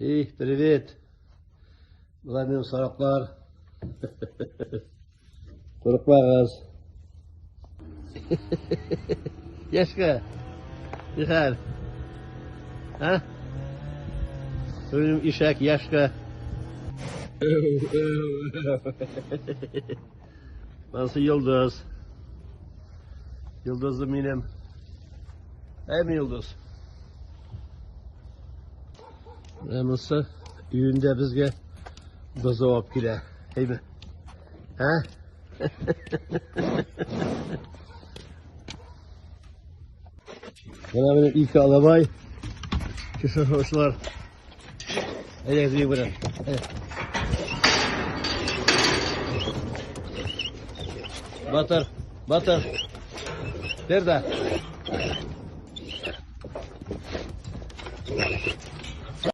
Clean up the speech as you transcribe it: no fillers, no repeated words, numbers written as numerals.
Эй, привет. Болар минем сарыклар. Курыкмагыз. Яшка. Нихәл? А? Минем ишәк Яшка. Монысы Йолдыз. Йолдызым минем. Әйме Йолдыз? Менә монысы өендә безгә бозау алып килә. Әйме? Ә? Менә минем ике алабай. Кеше шошлар. Әйдәгез өйгә белән. Батыр, Батыр. Берда.